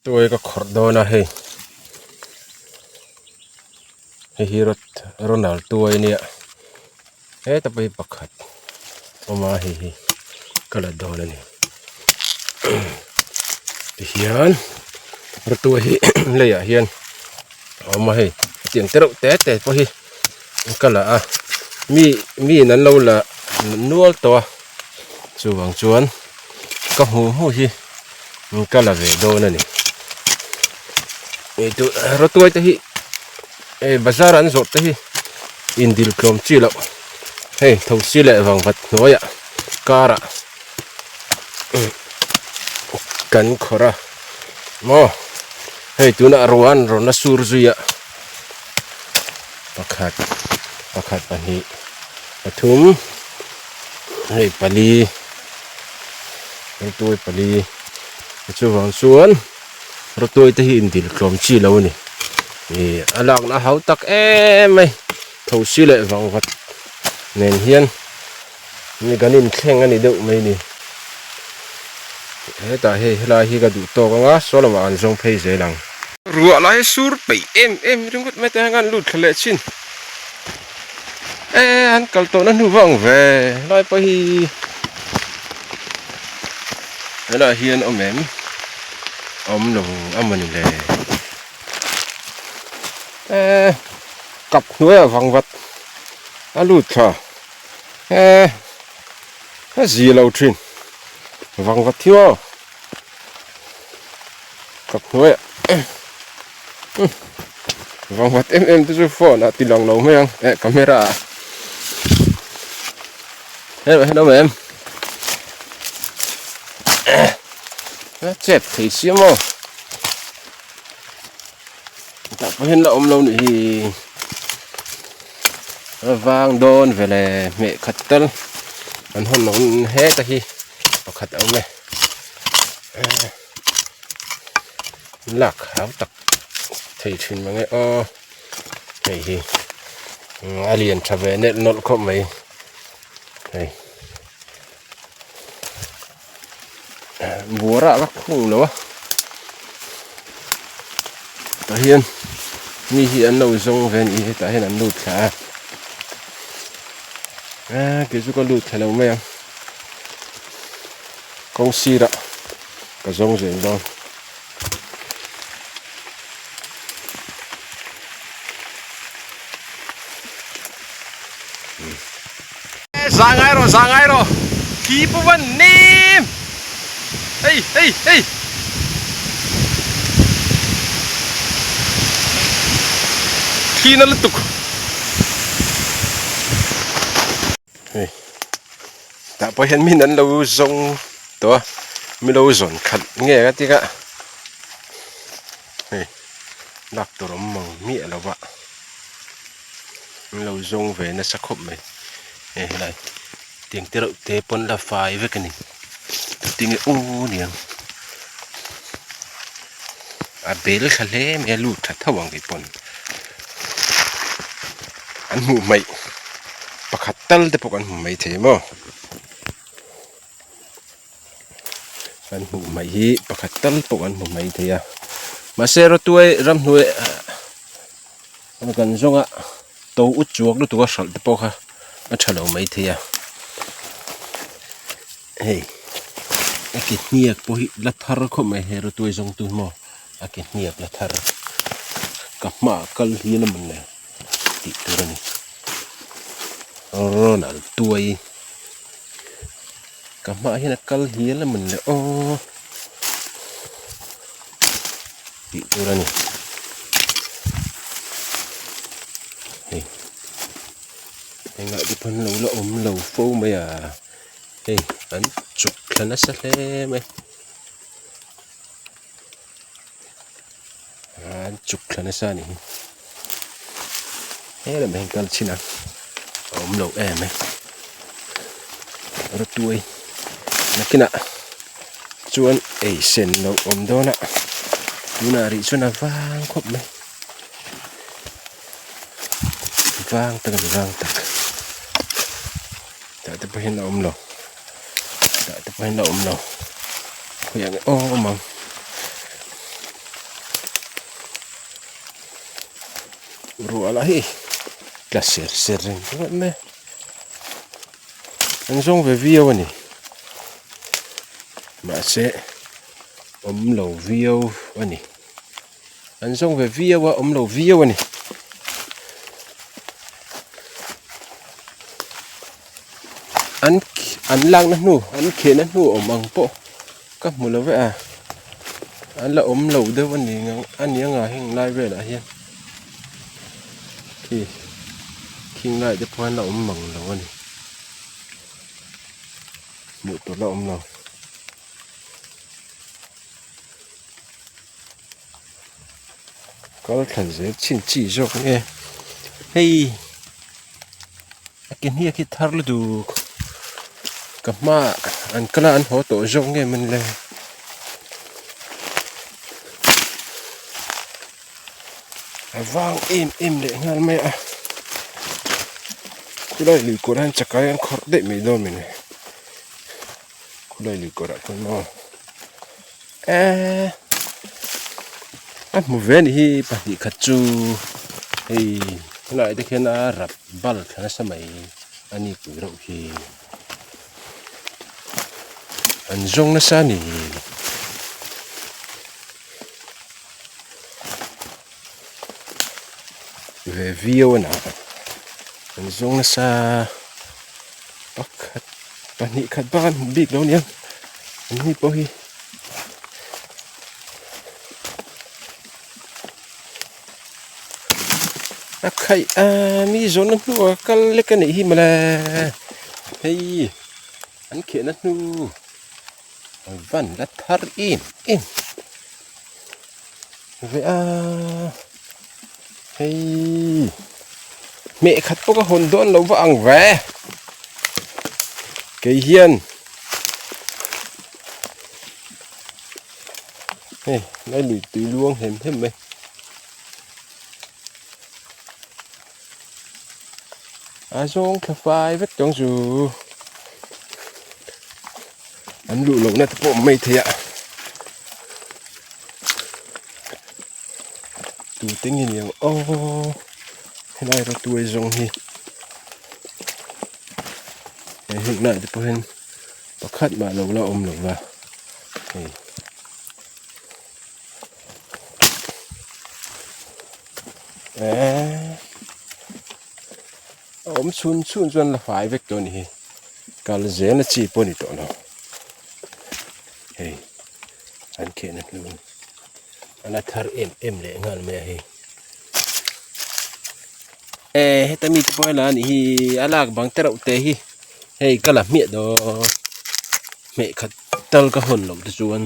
Tuai ka khawrh dawn a hei hei hi Ronald tuai a nia heta pawh hi pakhat awm a hei hi ka la dawn a ni tihian rawtuai hi leiah hian a awm a hei hetiang te reuh te te pawh hi ka la a mi miin an lo la nual tawh a chuvang chuan ka hmuh hmuh hi ka la ve dawn a ni ei tur rawtuai te hi hei bazar an zawrh te hi indil tlawm chi loh hei thosi leh vangvat hnuaiah karah kan khawrh a maw hei tunah ruah an rawn la sur zui a pakhat pakhat pahnih pathum hei pali rawtuai pali chuvang chuan rawtuai te hi indil tlawm chi lo a ni ih a lakna a hau tak em mai thosi leh vangvat nen hian mi kan inthleng a ni deuh mai a ni hetah hei helai hi ka duh tawk ang a saw lamah an zawng phei zel ang. Ruah lai sur peih em em ringawt mai te hian an lut thla leh thin e an kal tawhna hnu vang ve lai pawh hi helaiah hian awm em awm lo a mawni le e kap hnuaiah vang vat a lut thla. He a zi lo thin vang vat hi aw kap hnuai ah vang vat em em te chu phone ah ti lang lo mai ang eh camera ah hello hello em a chep thei si maw tah pawh hian la awm lo nih hi. A vang dawn ve le hmeh khat tal an hawn awm heta hi pakhat a awm e lak hau tak thei thin mange aw hei hi a lian tha ve nelh nawlh khawp mai hei buara a khung lo a tah hian mi hi an lo zawng ve a ni hetah hian an lut thla a eee kei chu ka lut thla lo mai ang kawng sirah ka zawng zel dawn. Za ngai rawh za ngai rawh khi pu van nim hei hei hei thli na lutuk hei tah pawh hian min an lo zawng tawh a min lo zawn khalh nge ka ti kha hei lak tur awm mang miah lo va. An lo zawng ve nasa khawp mai hei helai tiang te reuh te pawn la fai vek a ni tinge aw niang a bel tha hle mai a lut tha tho ang kei pawn an hmuh hmaih pakhat tal te pawh kan hmu mai thei maw kan hmuh hmaih hi pakhat tal pawh kan hmu mai thei a mahse rawtuai ramhnuai Kan zawnga to ut chuak lutuk a hralh te pawh kha a tha lo mai thei a hei a ke hniak pawh hi la thar khawp mai he rawtuai zawng tu hi maw a ke hniak la thar ka hmaah kal hian a mawn le tih tur a ni rawn tuai ka hmaah hian a kal hial a mawn le aw. Tih tur a ni hei engah te pawn lo la awm lo fo mai a hei an chuk thla nasa hle mai an chuk thla nasa a nih hi helam hian kal chhin a a awm lo em e rawtuai nakinah. Chuan ei sen loh awm dawn a tunah rih chuan a vang khawp mai vang tak a ni vang tak tah te pawh hian a awm lo tah te pawh hian a awm lo khawiah nge aw awm ang. Ruah lah hi tla ser ser reng ringawt mai a, an zawng ve viau a ni mahse awm lo viau a ni an zawng ve viau a awm lo viau a ni. An an lakna hnu an khehna hnu awm ang pawh ka hmu lo ve a an la awm lo deuh a ni ang a ni anga heng lai velah hian khi khing lai te pawh an la awm mang lo a ni hmuh tur la awm lo. Kal thla zel chin chi zawk nge hei a ke hniak hi thar lutuk ka hmaah an kal a an haw tawh zawk nge mawn le a vang em em leh nghal mai a khulai lui kawrah hian chakai an khawrh daih mai dawn mawni khulai lui kawrah chuan maw. Eee a hmu ve anih hi pahnih khat chu hei helaiah te khian a rap bal thla nasa mai a ni pui reuh hi an zawng nasa a ni. Ve viau a nah an zawng nasa pakhat pahnih khat bak an hmu bik lo aniang an ni pawh hi. A khaih a mi zawnna hnuah kal lek a nih hi mawle hei an khehna hnu a van la thar em em ve a hei hmeh khat pawh ka hawn dawn lo va ang ve kei hian hei lai lui tui luang hem hem mai a zawng thla fai vek tawng chu an luh lohna te pawh mai thei a tute nge ni ang aw helai rawtuai zawng hi he heng lai te pawh hian pakhat mah lo la awm lo va hei eee a awm chhun chhun chuan la fai vek tawh a ni hi kal zel a chi pawh a ni tawh lo hei an khehna hnu a la thar em em leh nghal mai a hei eh heta mite pawh helai a nih hi a lak bang te reuh te hi hei ka la hmiah dawn hmeh khat tal ka hawn loh te chuan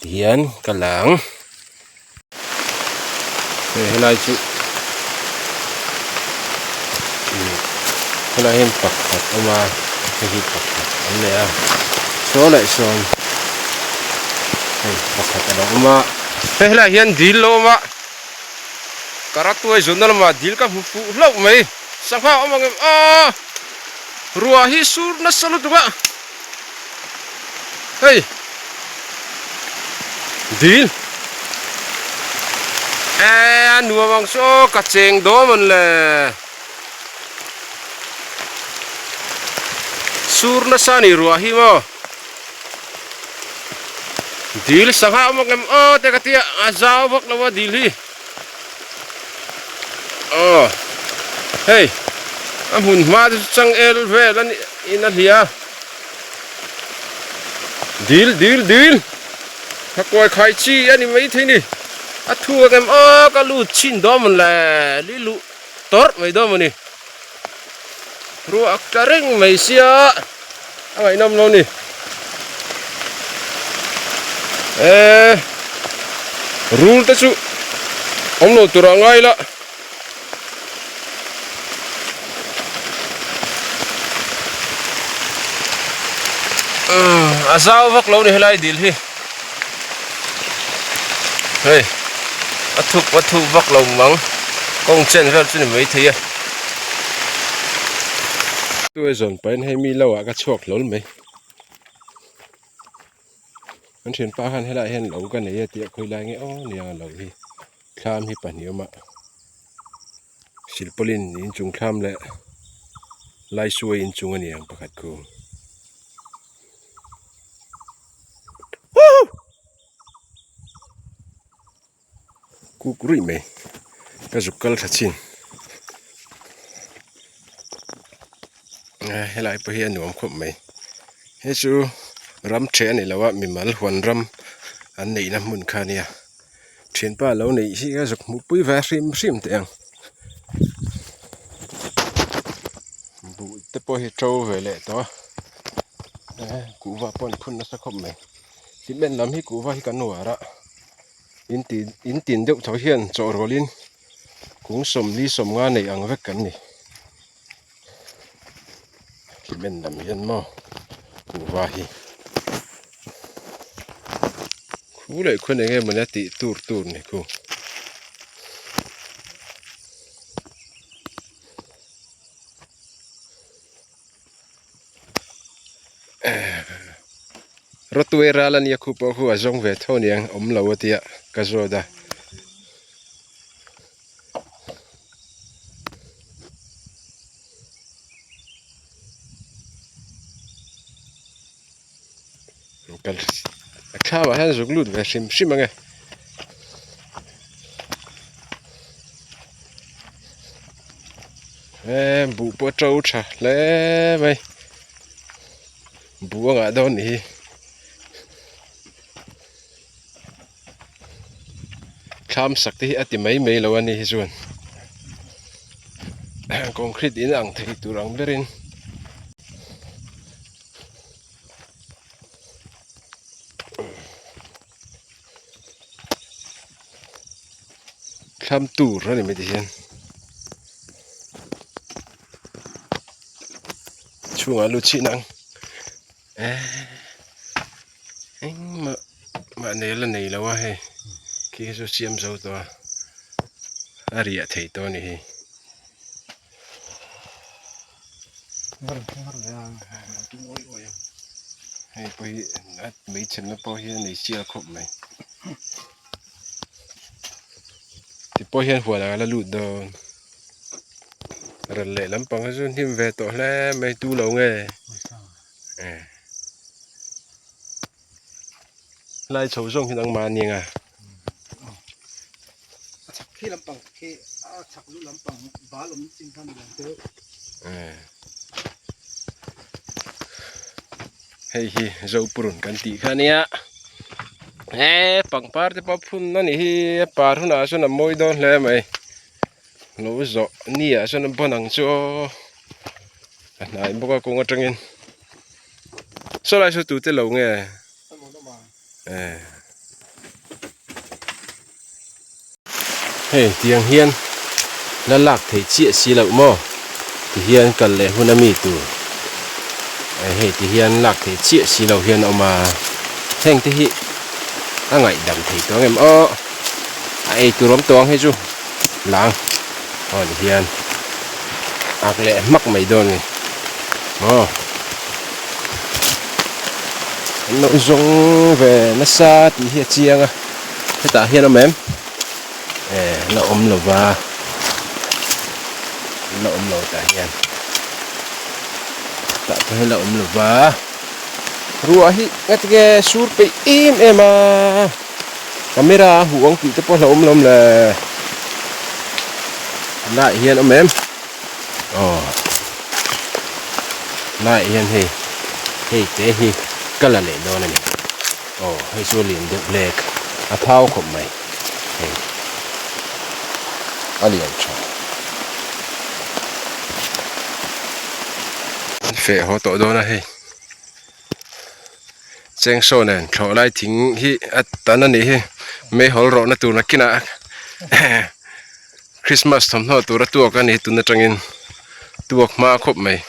tihian ka lang. Hei helai chu helai hian pakhat a awm a hei hi pakhat an nei a saw leh sawn hei pakhat a lo awm a hei helaiah hian dil a awm a karatuai zunna lamah dil ka hmu fuh hlauh mai sangha a awm ang em aaa ruah hi sur nasa lutuk a. Hei dil eh a nuam ang chu aw ka cheng dawn mawn le sur nasa ni ruah hi maw dil sangha awm ang em aw te ka tia a zau vak lo a dil hi aw hei a hmun hma te chu changel vel a ni in a hlia. Dil dil dil ka kuai khai chi a ni maithei ni a thu ang em aw ka lut chhin dawn mawn le li luh tawrh mai dawn maw ni ruah tla reng mai sia a ngaihnawm lo ni eh rul te chu awm lo tur ah ngai la. A zau vak lo ni helai dil hi hei a thuk a thuk vak lo mang kawng chen vel chu ni mai thei a tu e zawn pahin hei mi lo ah ka chhuak hlawl mai an thianpa khan helaiah hian lo ka nei a tih a khawi lai nge aw nia lo hi thlam hi pahnih a awm a. Silpaulin inchung thlam leh Laisuai inchung a ni ang pakhat khu. Kuk ruih mai ka zuk kal tha chin helai pawh hi a nuam khawp mai hei chu ram ṭheh a ni lo a mimal huan ram an neihna hmun kha a nia thianpa lo neih hi ka zuk hmuh pui ve hrim hrim teh ang buh te pawh hi to ve leh tawh a kuhva pawh an phun nasa khawp mai cement lam hi kuhva hi kan uar a. In ti in tin deuh tho hian chawhrawlin kung sawmli sawmnga nei ang vek kan ni cement lam hian maw kuhva hi khu leh khuan eng nge mawni a tih tur tur ni khu. Rawtuai ral ania khu pawh khu a zawng ve tho aniang awm lo a tia ka zawt a. A thlamah hian zuk lut ve hrim hrim ang e. Eee buh pawh a to tha hle mai buh a ngah dawn nih hi thlam sak te hi a ti mai mai lo a ni hi chuan concrete in ang thei tur ang berin. Thlam tur a ni mai ti hian chhungah lut chhin ang eh engmah mah nei la nei lo a hei khi hi chu siam zo tawh a a riah theih tawh a ni hi. Hei pawh hi a hmeichhe pawh hi a nei chial khawp mai ti pawh hian huan ah la lut dawn ral leh lampang hi chu hnim ve tawh hle mai tu lo nge eh Helai chho zawng hi nangmah ania nga. A chhak khi lampang khi a chhak lu lampang bal awm chin kha ni lo deuh. Eh. Hei hi Zopurun kan tih kha ania. Eh pangpar te pawh phun a nih hi a par hunah chuan a mawi dawn hle mai. Lo zawh ni ah chuan a ban ang chu aw. A hnai bawk a kawng atangin. Saw lai saw tute lo nge eh hei tiang hian la lak theih chiah si loh maw ti hian kal leh hun a mi tur eh hei ti hian lak theih chiah si loh hian a awm a heng te hi a ngaihdam thei tawh ang em aw a ei tur awm tawh ang hei chu lang aw ti hian ak leh hmak mai dawn a ni aw an lo zawng ve nasa tih hi a chiang a hetah hian awm em eh la awm lo va la awm lo tah hian tah pawh hi la awm lo va ruah hi ngatinge sur peih em em a. Camera a huh ang tih te pawh hlauhawm lo le. Laiah hian awm em? Aw. Laiah hian hei hei te hi ka la leh dawn a ni. Aw hei chu a lian deuh hlek a thau khawp mai hei a lian tha. An feh haw tawh dawn a hei. Chengsaw nen thlawh lai thing hi a tan a nih hi meihawl rawhna tur nakinah Christmas thawmhnaw tur a tuak a ni tun atangin tuak hma khawp mai.